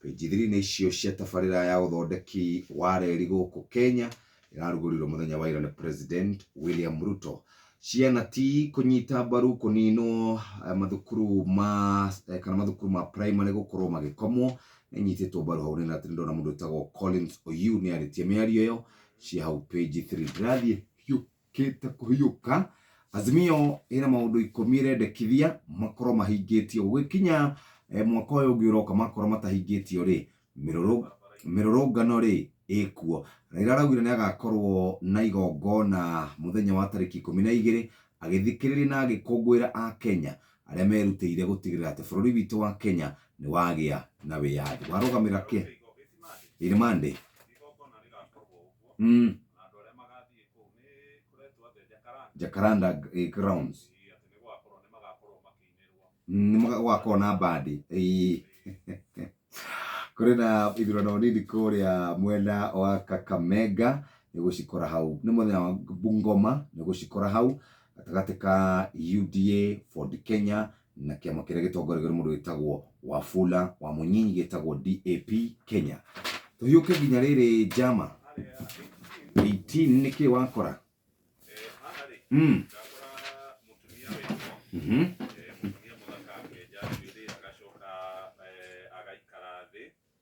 Page 3 nĩ icio cia tabarĩra ya ũthondeki wa reri gũkũ Kenya ĩrarugũrirwo mũthenya wa ira nĩ President William Ruto. Ciana ti kũnyita mbaru kũninwo mathukuru ma kana mathukuru ma primary gũkorwo magĩkomwo nĩ inyitĩtwo mbaru hau nĩ atĩ ndona mũndũ wĩtagwo Collins Oyu nĩ arĩtie mĩario ĩyo cia hau page 3. Ndĩrathiĩ hiũkĩte kũhiũka. Azimio ĩna maũndũ ikũmi ĩrendekithia makorwo mahingĩtio gũgĩkinya mwaka ũyũ ũngĩ ũroka makorwo matahingĩtio rĩ mĩrũrũngano rĩ ĩkuo. Raila araugire nĩ agakorwo na igongona mũthenya wa tarĩki 12 agĩthikĩrĩria na agĩkũngũĩra Akenya arĩa merutĩire gũtigĩrĩra atĩ bũrũri witũ wa Kenya nĩ wagĩa na wĩyathi. Warũgamĩra kĩ? Ĩĩ nĩ Monday. Jacaranda grounds. Nĩ gũgakorwo na bandi. Ĩĩ. Kũrĩ na ithurano nini kũrĩa mwena wa Kakamega nĩ gũcikora hau. Nĩ mũthenya wa Bungoma nĩ gũcikora hau gatagatĩ ka UDA, Ford Kenya na kĩama kĩrĩa gĩtongoragio nĩ mũndũ wĩtagwo Wafula wa Mũnyinyi gĩtagwo DAP Kenya. Tũhiũke nginya rĩrĩ njama 18 nĩkĩ wakora?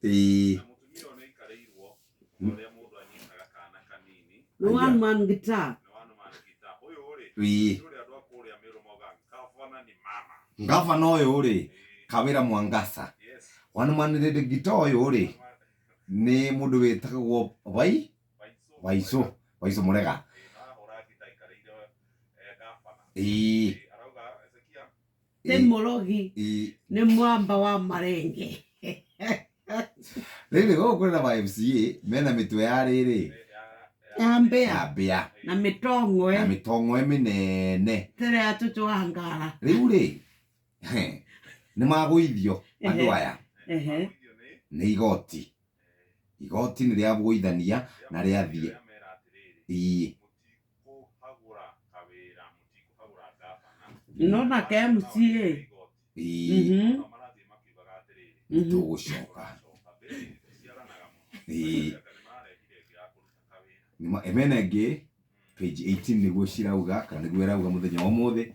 Ĩĩ. Nĩ one man guitar. Ĩĩ. Ngavana ũyũ rĩ, Kawĩra Mwangasa. One man lead guitar ũyũ rĩ, nĩ mũndũ wĩtagwo Vai Waicũ, Waicũ Mũrega. Ĩĩ. Nĩ mũrogi, nĩ mwamba wa marenge. Rĩrĩ gũkũ kũrĩ na ma MCA mena mĩtwe ya rĩrĩ Ya mbĩa. Ya mbĩa. Na mĩtong'oe. Na mĩtong'oe mĩnene. Tere ya cũcũ wa ngara. Rĩu rĩ, nĩ magũithio andũ aya nĩ igoti. Igoti nĩ rĩagũithania na rĩathiĩ. Ii. No nake MCA. Ii. Nĩ tũgũcoka. Ii. Mena ĩngĩ page 18 nĩguo cirauga kana nĩguo ĩrauga mũthenya wa ũmũthĩ.